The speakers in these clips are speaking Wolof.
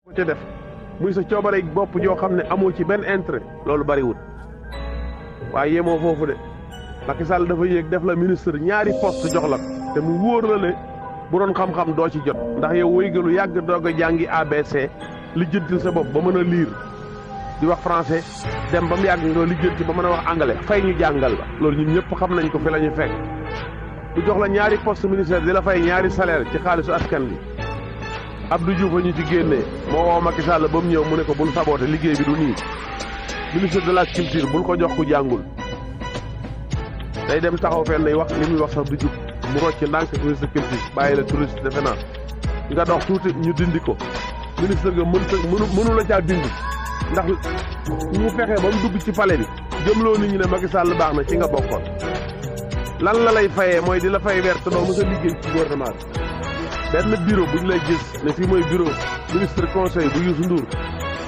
ko ca def muy sa coobare bopp joo xam ne amoo ci benn intérêt loolu bariwul waaye yemoo foofu de Macky Sall dafa yéeg def la ministre ñaari poste jox la te mu wóor la ne bu doon xam-xam doo ci jot ndax yow wéygalu yàgg doog a jàngi ABC lijjantil sa bopp ba mën a lire di wax français dem ba mu yàgg nga lijjanti ba mën a wax anglais fay ñu jàngal la loolu ñun ñëpp xam nañ ko fi la ñu fekk bu jox la ñaari poste ministère di la fay ñaari salaire ci xaalisu askan bi Abdou Diouf a ñu ci génnee moo woo Macky Sall ba mu ñëw mu ne ko bul saboote liggéey bi du nii ministre de la culture bul ko jox ku jàngul day dem taxaw fenn nay wax li muy wax sax du jub mu rocc ndànk ministre culture bàyyi la touriste defe naa nga dox tuuti ñu dindi ko ministre nga mënu la caa dindi ndax mu fexe ba mu dugg ci palais bi jëmloo nit ñi ne Macky Sall baax na ci nga bokkoon lan la lay fayee mooy di la fay weer te doo mës a liggéey ci gouvernement bi benn bureau bu ñu lay gis ne fii mooy bureau ministre conseil bu Youssef Ndour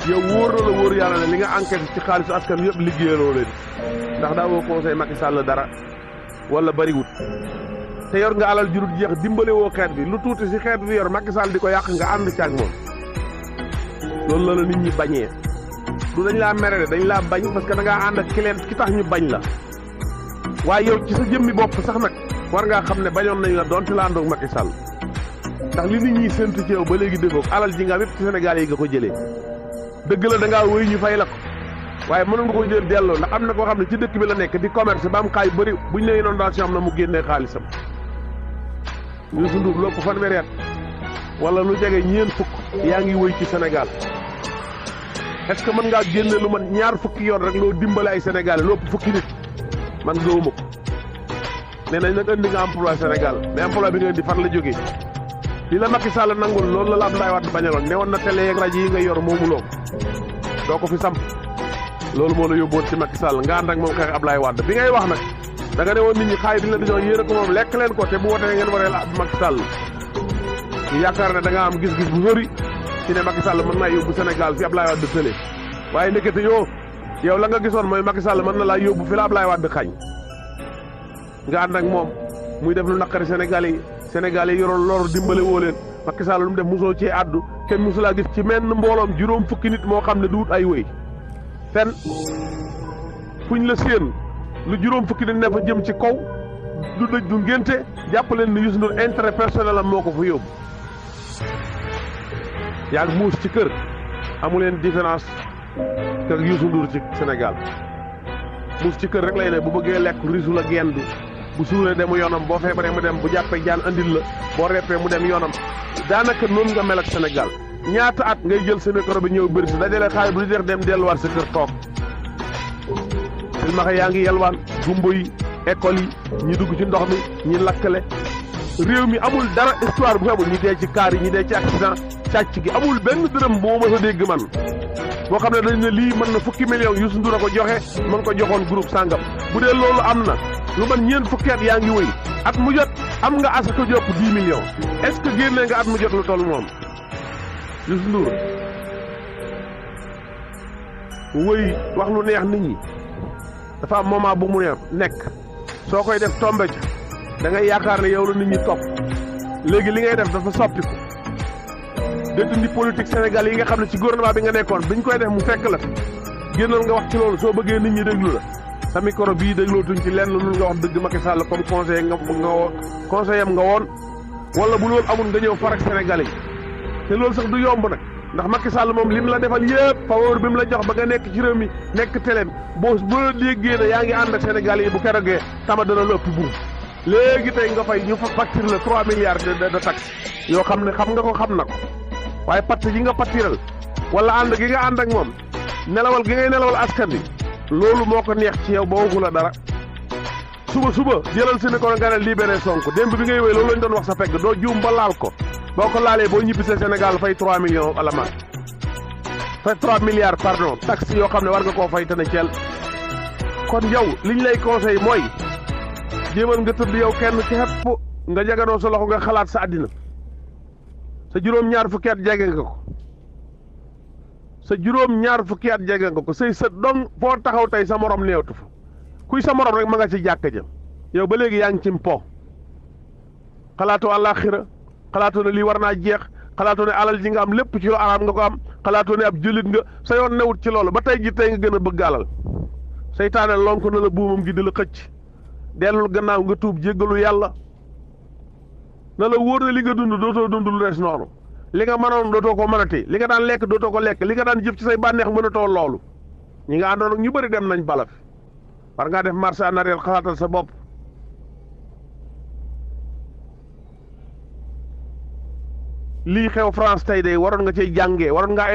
yow wóor na la wóor yàlla ne li nga enquête ci xaalisu askan yëpp liggéeyaloo leen ndax daa woo conseil Macky Sall dara wala bariwut te yor nga alal jurut jeex dimbale woo xeet bi lu tuuti si xeet bi yor Macky Sall di ko yàq nga ànd caag moom loolu la la nit ñi bañee du dañ laa mere de dañ laa bañ parce que da ngaa ànd ak ki tax ñu bañ la waaye yow ci sa jëmmi bopp sax nag war ngaa xam ne bañoon nañ la doonte la àndoog Macky Sall ndax li nit ñi séntu ci yow ba léegi déggoo alal ji nga am yëpp ci Sénégal yi nga ko jëlee dëgg la da ngaa wéy ñu fay la ko waaye mënoon nga ko jël delloo ndax am na koo xam ne ci dëkk bi la nekk di commerce ba am xaay bëri buñ ne inondation am na mu génnee xaalisam Youssef Ndour loo ko fanweeri at wala lu jege ñeent fukk yaa ngi wéy ci Sénégal est-ce que mën ngaa génne lu man ñaar fukki yoon rek loo dimbale ay Sénégalais lu ëpp fukki nit man gëwuma ko nee nañ nag indi nga emploi Sénégal mais emploi bi nga indi fan la jógee li la Macky Sall nangul loolu la Abdoulaye Wade bañaloon ne woon na télé yeeg rajo yi nga yor moomuloo doo ko fi samp loolu moo la yóbboon ci Macky Sall nga ànd ak moom xeex Abdoulaye Wade bi ngay wax nag da nga ne woon nit ñi xaay bi ñu la disoon yéen a ko moom lekk leen ko te bu wootee ngeen waree la Macky Sall ñu yaakaar ne da nga am gis-gis bu sori ci ne Macky Sall mën naa yóbbu Sénégal fi Abdoulaye Wade tële waaye ndekete yow la nga gisoon mooy Macky Sall mën na laa yóbbu fi la Abdoulaye Wade xañ nga ànd ak moom muy def lu naqari Sénégalais yi yoroon lor dimbale woo leen Macky Sall lu mu def mosoo cee àddu kenn mosulaa gis ci menn mbooloom juróom fukki nit moo xam ne du wut ay wéy fenn fuñ la séen lu juróom fukki nit ne fa jëm ci kaw du dëj du ngénte jàpp leen ni Youssef Ndour intérêt personnel am moo ko fa yóbbu yaa ngi muus ci kër amu leen différence kër Youssef Ndour ci Sénégal muus ci kër rek lay ne bu bëggee lekk risu la gendu bu suuree demu yoonam boo feebaree mu dem bu jàppee jaan andil la boo reppee mu dem yoonam daanaka noonu nga mel ak Sénégal ñaata at ngay jël sa micro bi ñëw bëri si dajale xaalis bu di dex dem delluwaat sa kër toog silmaxa yaa ngi yelwaan gumbo yi école yi ñi dugg ci ndox mi ñi lakkale réew mi amul dara histoire bu fi amul ñi dee ci kaar yi ñi dee ci accident càcc gi amul benn dërëm boo ma sa dégg man boo xam ne dañ ne lii mën na fukki millions Youssef Ndour a ko joxe mën ko joxoon groupe sàngam bu dee loolu am na lu man ñeent fukki at yaa ngi wëy at mu jot am nga asaka jopp 10 millions est-ce que génnee nga at mu jot lu toll moom Youssef Ndour wëy wax lu neex nit ñi dafa am moment bu mu nekk soo koy def tombe ca da ngay yaakaar ne yow la nit ñi topp léegi li ngay def dafa soppi ko détenu politique Sénégal yi nga xam ne ci gouvernement bi nga nekkoon biñ koy def mu fekk la génnal nga wax ci loolu soo bëggee nit ñi déglu la sa micro bii déglootuñ ci lenn lu nga wax dëgg Macky Sall comme conseiller nga conseiller nga woon wala bu loolu amul nga ñëw farak Sénégalais yi te loolu sax du yomb nag ndax Macky Sall moom lim la defal yëpp faveur bi mu la jox ba nga nekk ci réew mi nekk téléem boo déggee ne yaa ngi ànd ak Sénégalais yi bu kerogee tama dana la ëpp buum léegi tey nga fay ñu fa facture la 3 milliards de taxes yoo xam ne xam nga ko xam na ko waaye patt yi nga pattiral wala ànd gi nga ànd ak moom nelawal gi ngay nelawal askan wi loolu moo ko neex ci yow ba waxu la dara suba jëlal si ne ko nga ne libéré Sonko démb bi ngay wéy loolu lañ doon wax sa pegg doo juum ba laal ko boo ko laalee boo ñibbisee Sénégal fay 3 millions à la main fay 3 milliards pardon taxes yoo xam ne war nga koo fay te ne ceel kon yow liñ lay conseil mooy jéemal nga tëdd yow kenn képp nga jaganoo sa loxo nga xalaat sa àddina sa juróom-ñaar fukki at jege nga ko sa juróom-ñaar fukki at jege nga ko say sët dong foo taxaw tey sa morom néewtu fa kuy sa morom rek ma nga ci jàkka jëm yow ba léegi yaa ngi ci mpo xalaatoo àllaaxira xalaatoo ne lii war naa jeex xalaatoo ne alal ji nga am lépp ci lu araam nga ko am xalaatoo ne ab jullit nga sa yoon newut ci loolu ba tey ji tey nga gën a bëgg alal seytaane lonk na la buumam gi di la xëcc dellul gannaaw nga tuub jéggalu yàlla na la wóor ne li nga dund dootoo dund lu des noonu li nga mënoon dootoo ko mënati li nga daan lekk dootoo ko lekk li nga daan jëf ci say bànneex mënatoo loolu ñi nga àndoon ak ñu bëri dem nañ bala fi war ngaa def marche en arrière xalaatal sa bopp lii xew France tey de waroon nga cay jàngee waroon ngaa